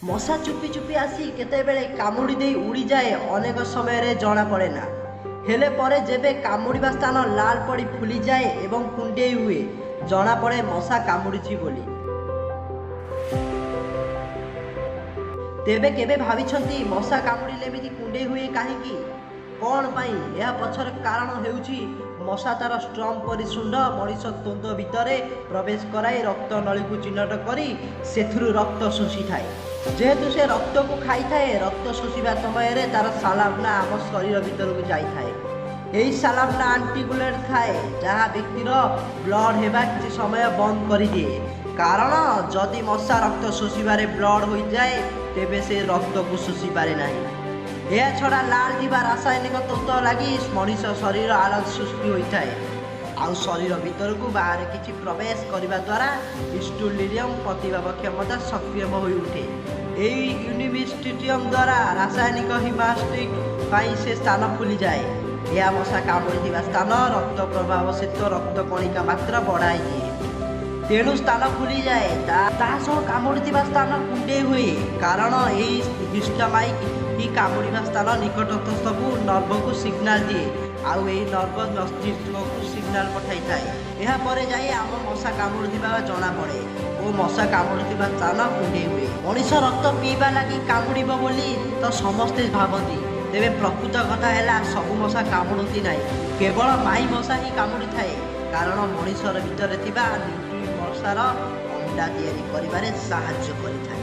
ମଶା ଚୁପି ଚୁପି ଆସି କେତେବେଳେ କାମୁଡ଼ି ଦେଇ ଉଡ଼ିଯାଏ, ଅନେକ ସମୟରେ ଜଣାପଡ଼େ ନା। ହେଲେ ପରେ ଯେବେ କାମୁଡ଼ିବା ସ୍ଥାନ ଲାଲ ପଡ଼ି ଫୁଲିଯାଏ ଏବଂ କୁଣ୍ଡେଇ ହୁଏ, ଜଣାପଡ଼େ ମଶା କାମୁଡ଼ିଛି ବୋଲି। ତେବେ କେବେ ଭାବିଛନ୍ତି ମଶା କାମୁଡ଼ିଲେ ଏମିତି କୁଣ୍ଡେଇ ହୁଏ କାହିଁକି, କ'ଣ ପାଇଁ? ଏହା ପଛର କାରଣ ହେଉଛି ମଶା ତାର ଷ୍ଟ୍ରମ୍ ପରି ଶୁଣ୍ଢ ମଣିଷ ତୁଣ୍ଡ ଭିତରେ ପ୍ରବେଶ କରାଇ ରକ୍ତ ନଳୀକୁ ଚିହ୍ନଟ କରି ସେଥିରୁ ରକ୍ତ ଶୋଷିଥାଏ। ଯେହେତୁ ସେ ରକ୍ତକୁ ଖାଇଥାଏ, ରକ୍ତ ଶୋଷିବା ସମୟରେ ତାର ସାଲାଭନା ଆମ ଶରୀର ଭିତରକୁ ଯାଇଥାଏ। ଏହି ସାଲାଭନା ଆଣ୍ଟିଗୁଲେଟ୍ ଥାଏ, ଯାହା ବ୍ୟକ୍ତିର ବ୍ଲଡ଼ ହେବା କିଛି ସମୟ ବନ୍ଦ କରିଦିଏ। କାରଣ ଯଦି ମଶା ରକ୍ତ ଶୋଷିବାରେ ବ୍ଲଡ଼ ହୋଇଯାଏ, ତେବେ ସେ ରକ୍ତକୁ ଶୋଷିପାରେ ନାହିଁ। ଏହାଛଡ଼ା ଲାଲ ଥିବା ରାସାୟନିକ ତତ୍ତ୍ୱ ଲାଗି ମଣିଷ ଶରୀର ଆଲର୍ଟ ସୃଷ୍ଟି ହୋଇଥାଏ, ଆଉ ଶରୀର ଭିତରକୁ ବାହାରେ କିଛି ପ୍ରବେଶ କରିବା ଦ୍ୱାରା ଇଷ୍ଟୁଲିରିୟମ ପ୍ରତିଭାବ କ୍ଷମତା ସକ୍ରିୟ ହୋଇଉଠେ। ଏହି ୟୁନିଭିଷ୍ଟିୟମ ଦ୍ୱାରା ରାସାୟନିକ ହିମାଷ୍ଟିକ୍ ପାଇଁ ସେ ସ୍ଥାନ ଫୁଲିଯାଏ। ଏହା ମଶା କାମୁଡ଼ିଥିବା ସ୍ଥାନ ରକ୍ତ ପ୍ରଭାବ ସେତ ରକ୍ତ କଣିକା ମାତ୍ରା ବଢ଼ାଇଦିଏ, ତେଣୁ ସ୍ଥାନ ଫୁଲିଯାଏ। ତା ସହ କାମୁଡ଼ିଥିବା ସ୍ଥାନ କୁଣ୍ଡେଇ ହୁଏ, କାରଣ ଏହି ହିଷ୍ଟାମାଇକ୍ ହିଁ କାମୁଡ଼ିବା ସ୍ଥାନ ନିକଟସ୍ଥ ସବୁ ନର୍ଭକୁ ସିଗ୍ନାଲ ଦିଏ, ଆଉ ଏହି ନର୍ଭ ମସ୍ତିଷ୍କକୁ ସିଗ୍ନାଲ ପଠାଇଥାଏ। ଏହାପରେ ଯାଇ ଆମ ମଶା କାମୁଡ଼ୁଥିବା ଜଣାପଡ଼େ ଓ ମଶା କାମୁଡ଼ୁଥିବା ସ୍ଥାନ କୁଣ୍ଡେଇ ହୁଏ। ମଣିଷ ରକ୍ତ ପିଇବା ଲାଗି କାମୁଡ଼ିବ ବୋଲି ତ ସମସ୍ତେ ଭାବନ୍ତି। ତେବେ ପ୍ରକୃତ କଥା ହେଲା ସବୁ ମଶା କାମୁଡ଼ନ୍ତି ନାହିଁ, କେବଳ ମାଇ ମଶା ହିଁ କାମୁଡ଼ିଥାଏ। କାରଣ ମଣିଷର ଭିତରେ ଥିବା ନ୍ୟୁଟ୍ରି ମଶାର ଅଣ୍ଡା ତିଆରି କରିବାରେ ସାହାଯ୍ୟ କରିଥାଏ।